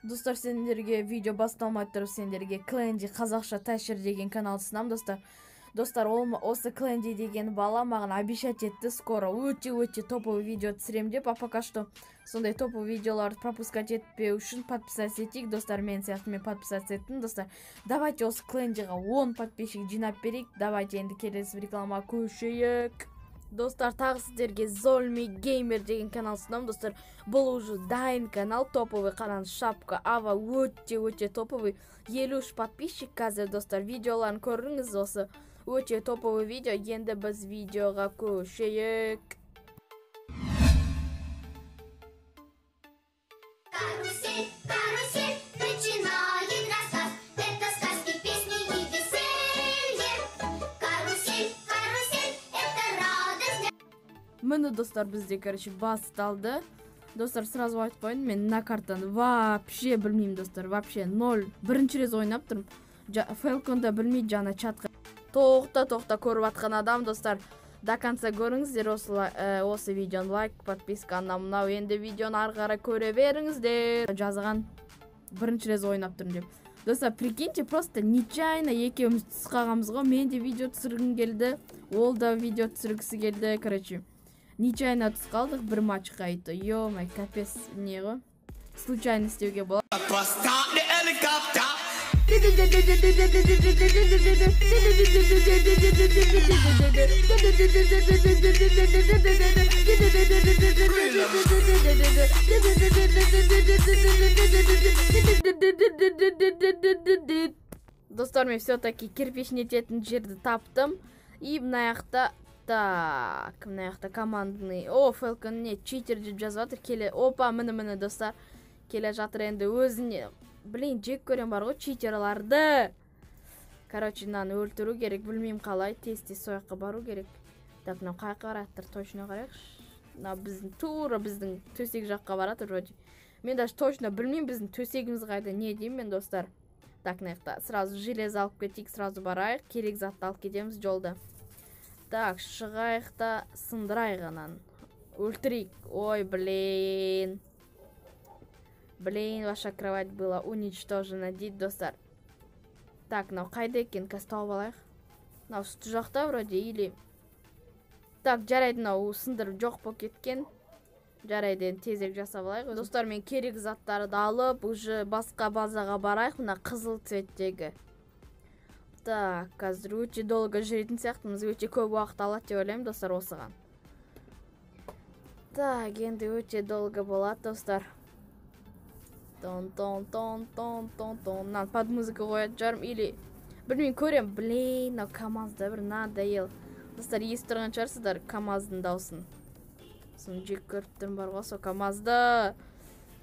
Достар, сендерге видео басталмай тұрып, сендерге Кленди қазақша тәшір деген канал ұсынамын, достар. Достар, ол осы Кленди деген бала маған обещать етті, скоро өте-өте топовый видео түсірем деп, а пока что сондай топовый видеоларды пропускать етпеу үшін подписаться етейік, достар. Мен сияқты мен подписаться еттім, достар. Давайте осы Клендиға 10 подписчик жинап берейік. Давайте енді келесі рекламаға көшейік. Достар, тағы сіздерге Зольми Геймер деген канал ұсынамын, достар. Бұл уже дайын канал, топовый, қараңыз, шапка, ава, өте-өте топовый. 53 подписчик қазір, достар, видеоларын көріңіз, осы өте топовый видео. Енді біз видеоға көшейік. Карусель, карусель, начинает рассказ. Это сказки, песни и веселье. Карусель, карусель, это радость. Міне, достар, бізде, короче, басталды. Достар, сразу айтып қояйын, мен мына картаны вообще білмеймін, достар, вообще ноль. Бірінші рет ойнап тұрмын. Фелконда білмейді, жаңа чатқа. Тоқта, тоқта, көріп атқан адам, достар. До конца көріңіздер осы видеоны, лайк, подписка, анау мынау. Енді видеоны ары қарай көре беріңіздер. Жазған бірінші рет ойнап тұрмын деп. Достар, прикиньте, просто нечаянно екеуміз түсіп қалғанбыз ғой. Мен де видео түсіргім келді, ол да видео түсіргісі келді, короче. Нечаянно түсіп қалдық бір матчқа айты. Ё-май, капец, не ғой. Случайно істеуге болады. Достар, мен все-таки кирпич нететін жерді таптым. И мына жақта, так, мына жақта командный. О, Falcon не, читер деп жазып жатыр. Келе, опа, міне, міне, достар. Келе жатыр енді өзіне. Блин, жек көрем бар ғой читерларды. Короче, мынаны өлтіру керек, білмеймін қалай, тез-тез сол жаққа бару керек. Так, мынау қай жаққа баратыр, точно қарайықшы. Мынау біздің тура біздің төсек жаққа баратыр вроде. Мен даже точно білмеймін біздің төсегіміз қайда, не деймін мен, достар. Так, мына жақта сразу железо алып кетейік, сразу барайық, керек затты алып кетеміз жолда. Так, шығайық та сындырайық ананы. Өлтірейік. Ой, блин. Блин, ваша кровать была уничтожена, дейді, достар. Так, мынау қайда екен, қазір тауып алайық. Мынау үсті жақта вроде, или... Так, жарайды, мынау сындырып жоқ болып кеткен. Жарайды, енді тезірек жасап алайық. Достар, мен керек заттарды алып, уже басқа базаға барайық, мына қызыл цветтегі. Так, қазір өте долго жүретін сияқтымыз, өте көп уақыт алады деп ойлаймын, достар, осыған. Так, енді өте долго болады, достар. Тон, тон, тон, тон, тон, тон. Мынаны под музыка қоятын шығармын, или білмеймін, көрем. Блин, мынау КамАЗда бір надоел. Достар, естіп тұрған шығарсыздар КамАЗдың дауысын. Соны жек көріп тұрмын бар ғой, сол КамАЗды.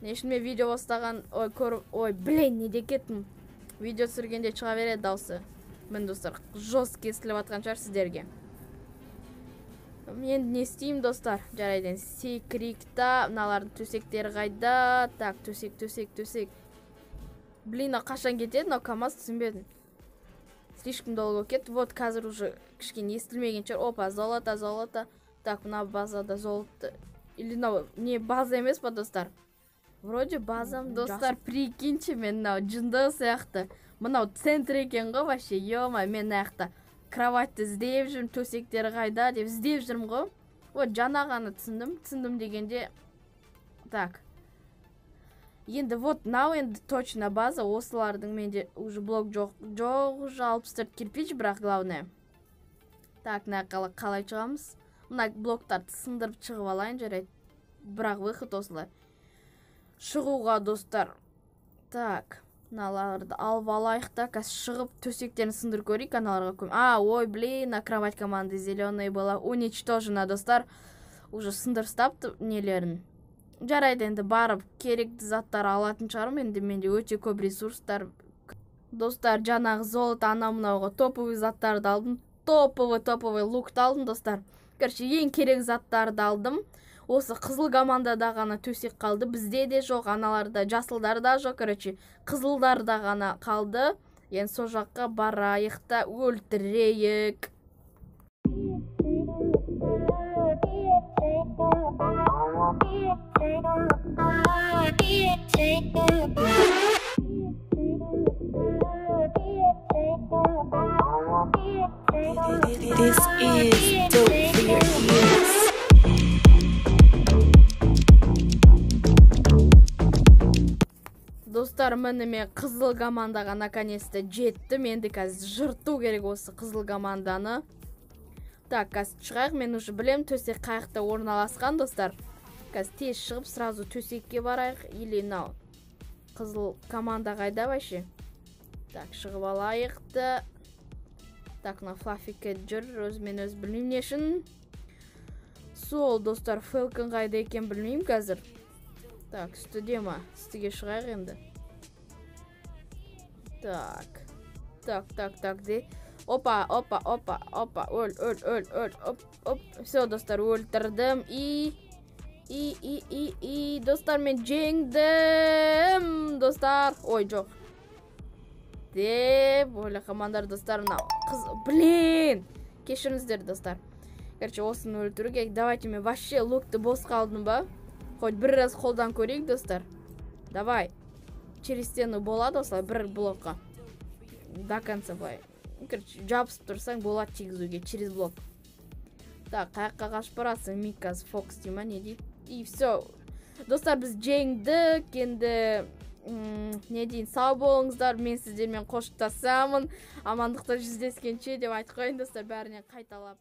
Не үшін мен видео бастаған, ой, көріп, ой, блин, не деп кеттім. Видео түсіргенде шыға береді дауысы. Міне, достар, жестко естіліп жатқан шығар сіздерге. Енді не істеймін, достар? Жарайды, енді секірейік та, мыналардың төсектері қайда? Так, төсек, төсек, төсек. Блин, мынау қашан кетеді? Мынау КамАЗ, түсінбедім. Слишком долго болып кетті. Вот, қазір уже кішкене естілмеген шығар. Опа, золото, золото. Так, мына базада золото. Или мынау не база емес па, достар? Вроде базам, достар, прикиньте, мен мынау жынды сияқты. Мынау центр екен ғой вообще, ё-моё, мен мына жақта кроватьты іздеп жүрмін, төсектері қайда деп іздеп жүрмін ғой. Вот, жаңа ғана түсіндім, түсіндім дегенде. Так. Енді вот, мынау енді точно база, осылардың менде уже блок жоқ, жоқ, уже 64 кирпич, бірақ главное. Так, мына жаққа қалай шығамыз? Мына блоктарды сындырып шығып алайын, жарайды. Бірақ выход осылай. Шығуға, достар. Так, мыналарды алып алайық та, қазір шығып төсектерін сындырып көрейік, аналарға көм. А, ой, блин, на кровать команды зеленая была уничтожена, достар. Уже сындырып тастапты нелерін. Жарайды, енді барып керекті заттар алатын шығармын, енді менде өте көп ресурстар. Достар, жаңағы золото, анау мынауға топовый заттарды алдым. Топовый, топовый лукты алдым, достар. Короче, ең керек заттарды алдым. Осы қызыл командада ғана төсек қалды. Бізде де жоқ, аналарда, жасылдарда жоқ, короче, қызылдарда ғана қалды. Енді сол жаққа барайық та өлтірейік. This is dope for your ears. Достар, міне мен қызыл командаға наконец-то жеттім. Енді қазір жырту керек осы қызыл команданы. Так, қазір шығайық. Мен уже білем төсек қаяқта орналасқан, достар. Қазір тез шығып сразу төсекке барайық. Или мынау қызыл команда қайда вообще? Так, шығып алайық та. Так, мына Флаффике жүр, өзімен өзі білмеймін не үшін. Сол, достар, Фелкон қайда екен білмеймін қазір. Так, үстіде ма? Үстіге шығайық енді. Так. Так, так, так, де. Опа, опа, опа, опа. Өл, өл, өл, өл, оп, оп. Все, достар, өлтірдім. И, и, и, и, и, достар, мен жеңдім. Достар, ой, жоқ. Деп, ойлап қалмаңдар, достар, мынау қыз, блин. Кешіріңіздер, достар. Короче, осыны өлтіру керек. Давайте мен вообще лукты босқа алдым ба? Хоть бір раз қолдан көрейік, достар. Давай. Через стену болады осылай бір блокқа. До конца былай. Короче, жабысып тұрсаң болады тигізуге через блок. Так, қаяққа қашып барасың? Микас Фокс дей ма, не дейді? И все. Достар, біз жеңдік. Енді не дейін, сау болыңыздар. Мен сіздермен қоштасамын. Амандықта жүздескенше деп айтып қояйын, достар, бәрінен қайталап.